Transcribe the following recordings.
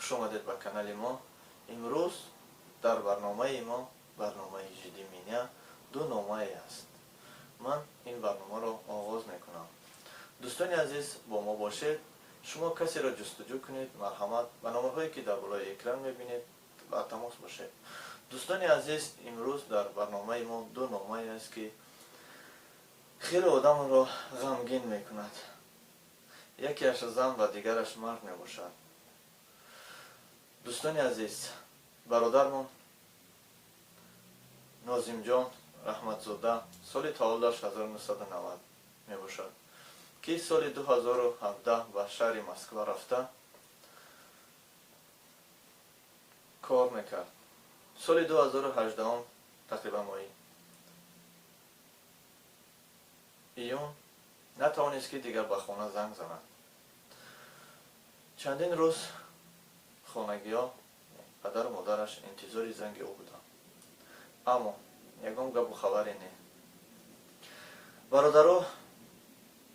Хуш омадед ба канали мо. Имрӯз дар барномаи мо, барномаи «Жди меня», ду номае аст. Ман ин барномаро оғоз мекунам. Дӯстони азиз, бо мо бошед. Шумо касеро ҷустуҷӯ кунед, марҳамат, ба номерҳое, ки дар болои экран мебинед, ба тамос бошед. Дӯстони азиз, имрӯз дар барномаи мо ду номае аст, ки хеле одамро ғамгин мекунад. Якеаш зан ва дигараш мард мебошад. Дӯстони азиз, бародармон Нозимҷон Раҳматзода, соли таваллудаш 1990 мебошад, ки соли 2017 ба шаҳри Москва рафта кор мекард. Соли 2018, тақрибан моҳи июн, натавонист, ки дигар ба хона занг занад. Чандин рӯз хонагиҳо, падару модараш интизори занги ӯ буданд, аммо ягон гапу хабаре не. Бародаро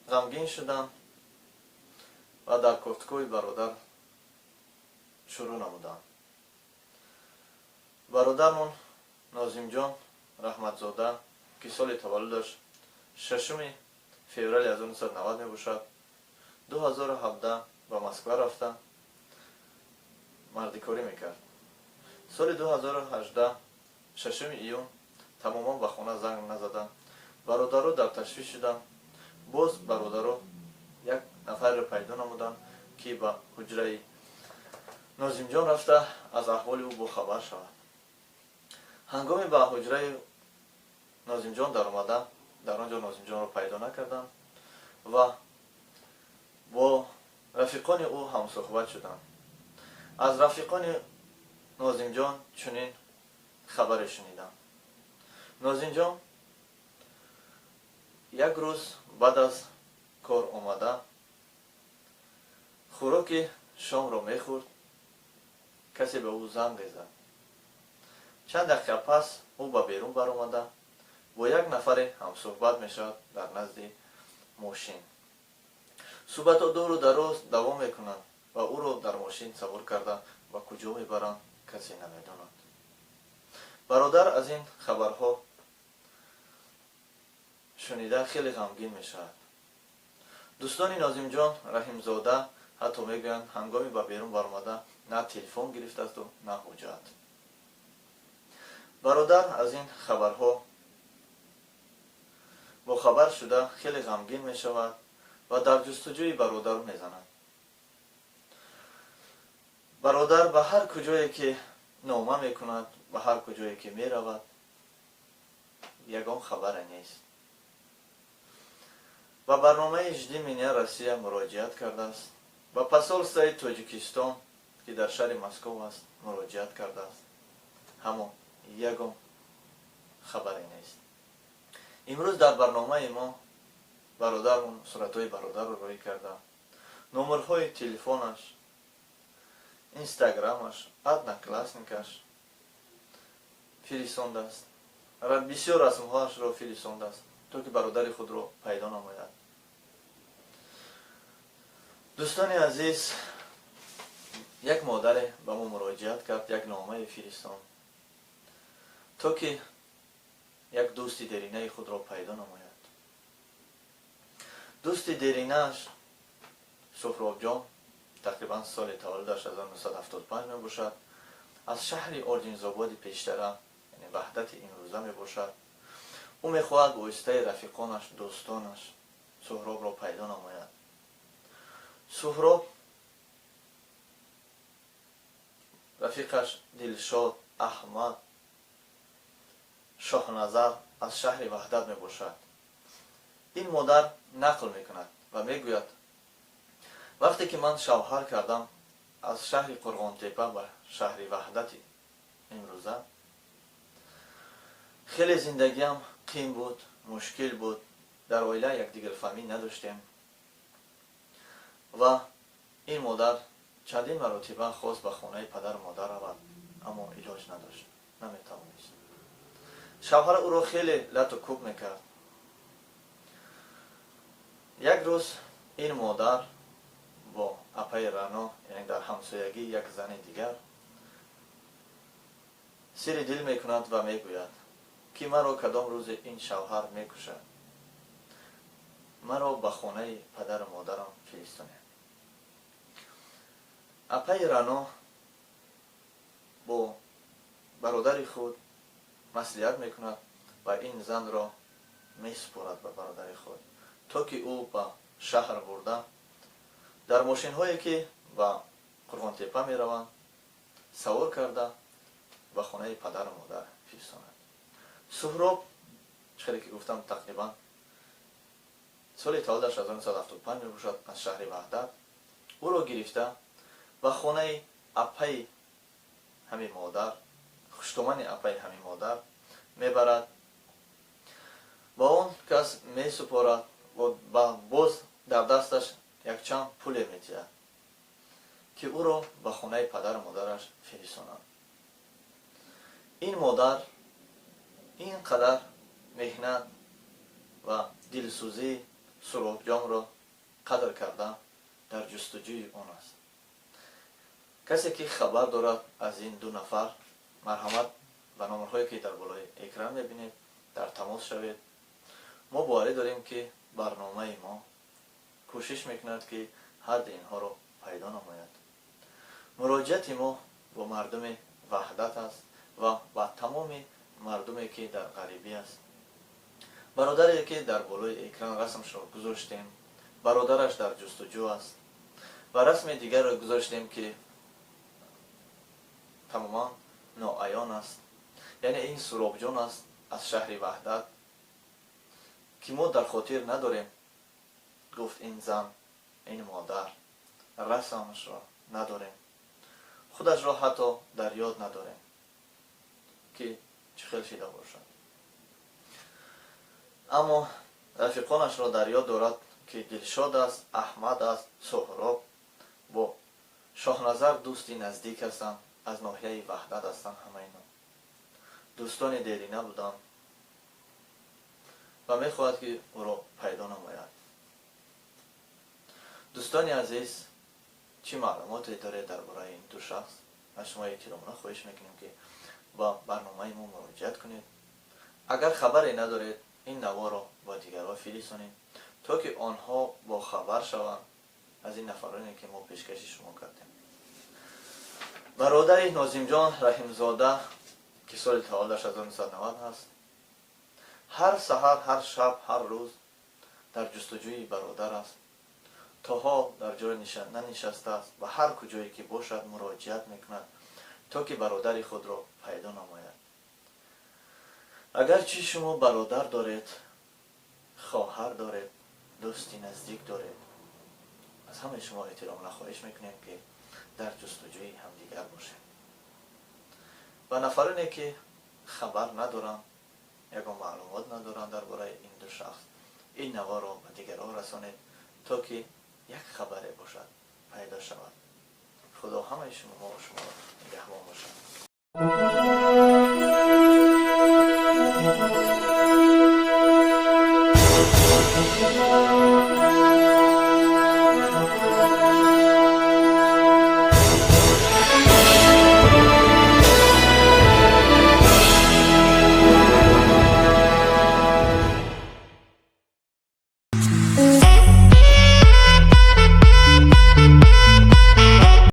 ғамгин шуданд ва дар кофтукови бародар шурӯъ намуданд. Бародармон Нозимҷон Раҳматзода, ки соли таваллудаш 6 феврали 1990 мебошад, 2017 ба Москва рафта мардикорӣ мекард. Соли 2018, 6 июн, тамоман ба хона занг назада, бародаро дар ташвиш шуданд. Боз бародаро як нафарро пайдо намуданд, ки ба ҳуҷраи Нозимҷон рафта, аз аҳволи ӯ бохабар шавад. Ҳангоме ба ҳуҷраи Нозимҷон даромада, дар он ҷо Нозимҷонро пайдо накарданд ва бо рафиқони ӯ ҳамсӯҳбат шуданд. Аз рафиқони Нозимҷон чунин хабаре шунидам: Нозимҷон як рӯз баъд аз кор омада, хӯроки шомро мехӯрд, касе ба ӯ занг мезад. Чанд дақиқа пас ӯ ба берун баромада, бо як нафаре ҳамсӯҳбат мешавад дар назди мошин. Суҳбатҳо дуру дароз давом мекунанд ва ӯро дар мошин савор карда, ба куҷо мебаранд, касе намедонад. Бародар аз ин хабарҳо шунида, хеле ғамгин мешавад. Дӯстони Нозимҷон Раҳимзода ҳатто мегӯянд, ҳангоми ба берун баромада на телефон гирифтаасту на ҳуҷҷат. Бародар аз ин хабарҳо бохабар шуда, хеле ғамгин мешавад ва дар ҷустуҷӯи бародар мезанад. Бародар ба ҳар куҷое ки нома мекунад, ба ҳар куҷое ки меравад, ягон хабаре нест. Ба барномаи «Жди меня, Россия» муроҷиат кардааст, ба посольствои Тоҷикистон, ки дар шаҳри Москов аст, муроҷиат кардааст, аммо ягон хабаре нест. Имрӯз дар барномаи мо бародармон суратҳои бародарро роҳӣ карда, номерҳои телефонаш, Инстаграмаш, Одноклассникаш фиристондааст, бисёр расмҳоашро фиристондааст, то ки бародари худро пайдо намояд. Дӯстони азиз, як модаре ба мо муроҷиат кард, як номае фиристонд, то ки як дӯсти деринаи худро пайдо намояд. Дӯсти деринааш Суҳробҷон, тақрибан соли таваллудаш 1975 мебошад, аз шаҳри Ординзободи пештара, яъне Ваҳдати имрӯза мебошад. Ӯ мехоҳад бо воситаи рафиқонаш, дӯстонаш Суҳробро пайдо намояд. Суҳроб, рафиқаш Дилшод, Аҳмад, Шоҳназар аз шаҳри Ваҳдат мебошад. Ин модар нақл мекунад ва мегӯяд: вақте ки ман шавҳар кардам, аз шаҳри Қурғонтепа ба шаҳри Ваҳдати имрӯза, хеле зиндагиам қин буд, мушкил буд, дар оила якдигарфаҳмӣ надоштем. Ва ин модар чандин маротиба хост ба хонаи падару модар равад, аммо илоҷ надошт, наметавонист. Шавҳар ӯро хеле лату кӯб мекард. Як рӯз ин модар бо апаи Рано, яъне дар ҳамсоягӣ як зани дигар, сири дил мекунад ва мегӯяд, ки маро кадом рӯзе ин шавҳар мекушад, маро ба хонаи падару модарам фиристонед. Апаи Рано бо бародари худ маслиҳат мекунад ва ин занро месупорад ба бародари худ, то ки ӯ ба шаҳр бурда дар мошинҳое, ки ба Қурғонтеппа мераванд, савор карда ба хонаи падару модар фиристонад. Суҳроб, хеле ки гуфтам, тақрибан соли таваллудаш 1975 мебошад, аз шаҳри Ваҳдат, ӯро гирифта ба хонаи апаи ҳамин модар, хуштомани апаи ҳамин модар мебарад, ба он кас месупорад ва боз дар дасташ якчанд пуле медиҳад, ки ӯро ба хонаи падару модараш фиристонад. Ин модар ин қадар меҳнат ва дилсӯзии Суҳробҷонро қадр карда, дар ҷустуҷӯи он аст. Касе ки хабар дорад аз ин ду нафар, марҳамат, ба номерҳое, ки дар болои экран мебинед, дар тамос шавед. Мо боварӣ дорем, ки барномаи мо кӯшиш мекунад, ки ҳарди инҳоро пайдо намояд. Муроҷиати мо бо мардуми Ваҳдат аст ва ба тамоми мардуме, ки дар ғарибӣ аст. Бародаре, ки дар болои экран расмшро гузоштем, бародараш дар ҷустуҷӯ аст ва расми дигарро гузоштем, ки тамоман ноаён аст, яъне ин Суҳробҷон аст аз шаҳри Ваҳдат, ки мо дар хотир надорем. Гуфт ин зан, ин модар: расмашро надорем, худашро ҳатто дар ёд надорем, ки чӣ хел шида бошад, аммо рафиқонашро дар ёд дорад, ки Дилшод аст, Аҳмад аст, Соҳроб бо Шоҳназар дӯсти наздик ҳастанд, аз ноҳияи Ваҳдат ҳастанд. Ҳама ино дӯстони дерина буданд ва мехоҳад, ки ӯро пайдо намояд. Дӯстони азиз, чӣ маълумоте доред дар бораи ин ду шахс? Аз шумо эҳтиромона хоҳиш мекунем, ки ба барномаи мо муроҷиат кунед. Агар хабаре надоред, ин наворо ба дигарҳо фиристонед, то ки онҳо бохабар шаванд аз ин нафароне, ки мо пешкаши шумо кардем. Бародари Нозимҷон Раҳимзода, ки соли таваллудаш 1990 аст, ҳар саҳар, ҳар шаб, ҳар рӯз дар ҷустуҷӯи бародар аст. То ҳол дар ҷой нанишастааст, ба ҳар куҷое ки бошад муроҷиат мекунад, то ки бародари худро пайдо намояд. Агарчи шумо бародар доред, хоҳар доред, дӯсти наздик доред, аз ҳамаи шумо эҳтиромона хоҳиш мекунем, ки дар ҷустуҷӯи ҳамдигар бошед. Ба нафароне, ки хабар надоранд, ягон маълумот надоранд дар бораи ин ду шахс, ин наворо ба дигарон расонед, то ки як хабаре бошад, пайдо шавад. Худо ҳамаи шумо, мо шуморо нигаҳбон бошад.